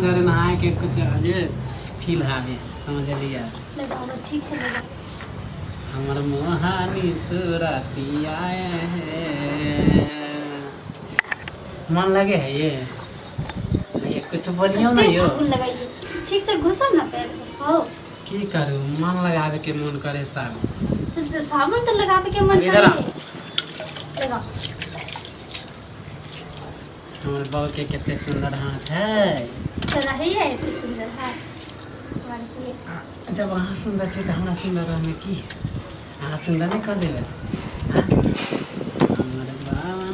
जरे नहाय के कुछ अजब फील आवे, समझलियै? लगाओ, ठीक से लगाओ। हमर मोहानी सुरतिया है, मन लगे है ये। ये कुछ बोलियो ना कते यो। साबुन लगाइए, ठीक से घुसो ना पैर में। हो। की करू, मन लगावे के मन करे साबुन। तो साबुन तो लगावे के मन इधर आ। करे। लगाओ। हमर बहू के कते सुंदर हाथ है। तो रही है एते सुंदर हाथ तुम्हारे के। जब अहाँ सुंदर छी तऽ हमरा सुंदर रहमे की? अहाँ सुंदर नहि कऽ देबै? हाँ? हमर बाबा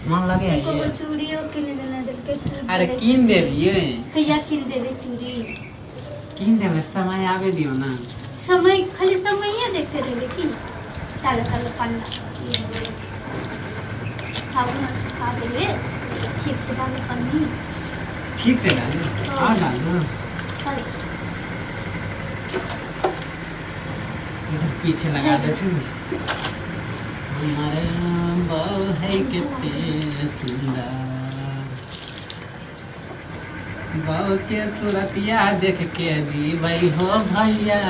मन लगे है एको गो ये। चूड़ियो किन देने देलकै। अरे कीन देलियै। कहिया किन देबै चूड़ी? कीन देबै, समय आबे दियौ ना। समय, खाली समये देखते रहबै की? चलो चलो, पानी साबुन आर सुखा देबै, ठीक से डालो पानी। ठीक से डालू? हाँ। और डालू? चल। इधर पीछे लगा दे छी। हमारे बहू है कते सुंदर, बहू के सूरतिया देख के जीवै हो भैया,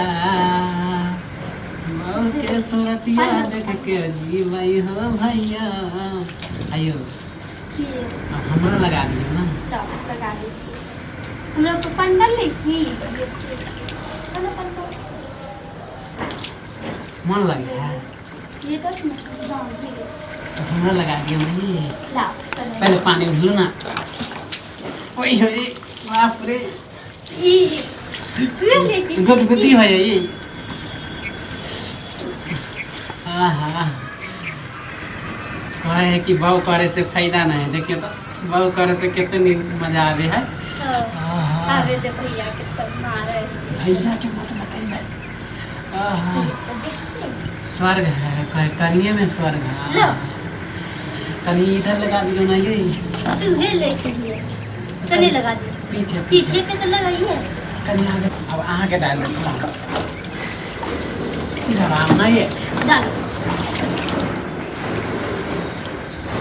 बहू के सूरतिया देख के जीवै हो भैया। आइयो। की? अब हमरो लगा दियौ ना। तऽ लगा दै छी। हमरा पर पंडल लै की? चलो पंडल। मन लगे है। ये दस ना, हाँ, ठीक है। तो हमरो लगा दियौ ना ये। लाओ पहले। पहले पानी उझलू ना। ओए होए, बाप रे! ई छुए ले की? गुदगुदी हो जाइए। आहा, कहे है कि बहु करे से फायदा नहीं है। देखियो तो बहु करे से कितनी मजा आवे है। हाँ, आहा, आवे दे भैया के, सब मारे। भैया के मत बताइए। आहा, स्वर्ग है, कहे कनिए में स्वर्ग है। लो। कनी इधर लगा दियो ना ये। चूहे लेके लिए तने लगा दी। पीछे। पीछे पे तो लगाइए। कनी आगे। अब अहाँके डाल दै छी। इधर आउ ना ये। डालो,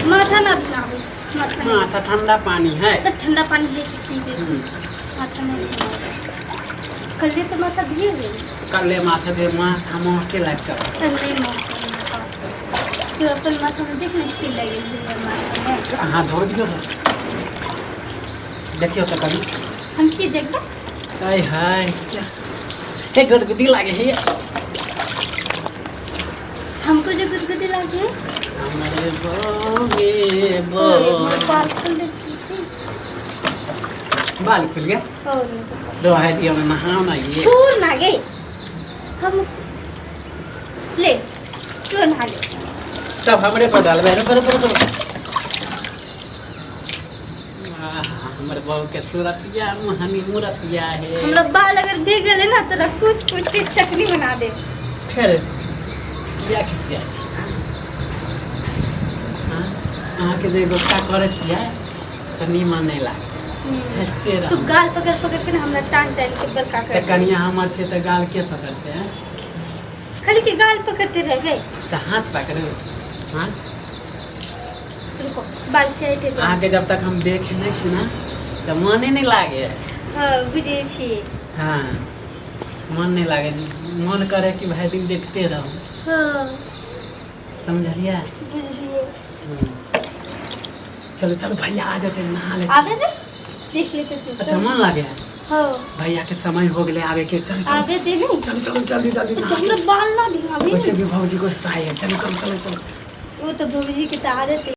माथा ना भिलावे, माथा ना। माथा ठंडा पानी है। तो ठंडा पानी है कि पीबे? माथा नहीं भिलावे। कल तो माथा धुए गई। कल माथा दे, माथा महके लाग चल। कल नहीं माथा, माथा तो अपन माथा में देख ना की लगे है माथा में। अहाँ धो दियौ, देखियौ तऽ कनी। हम की देखबै? हाय हाय, हे गुदगुदी लागे है। हमको जो गुदगुदी लागे है। हमरे बोगे बो। ओए, मोर बाल खुल देखी थी। बाल खुल गया? और नहीं तो का। दो है दियो, नहाओ ना ये। छोड़ ना गे, हम ले क्यों नहा ले। सब हमरे पर डालबै। रुको रुको रुको। आहा, हमर बहू के सूरतिया मुहनी मूरतिया है। हम लोग बाल अगर भीग गए ना तो कुछ कुछ के चटनी बना दे। फेर किया खिसिया छी? हाँ? अहाँके जे गुस्सा करै छियै तऽ नीमन नहि लागै, हँसते तू रहू। गाल पकड़ पकड़ के ना हमरा टान टान के बड़का तऽ कर। कनिया हमर छै तऽ गाल के पकड़ते हैं? खाली के गाल पकड़ते रह गए। तऽ हाथ पकड़ू, हाँ। रुको, बाल से हटे दो। अहाँके जब तक हम देखे नहि छी ने तऽ मने नहि लागे। हाँ, बुझे छी। हाँ, मन नहि लागे, मन करे कि भरि दिन देखते रहू। हाँ। समझलियै? बुझलिए। चलो चलो, भैया आ जेतै, नहा ले। आबे दे, देख लेते तू। अच्छा, मन लागे है? हाँ। भैया के समय हो गेलै आबे के, चलो चलो। आबे दे नहीं। चलो चलो, जल्दी जल्दी। तो नहा हमरा बाल ना भिगाबी। वैसे भी भौजी को साय है। चलो चलो चलो चलो। वो तो भौजी के तो आदत है।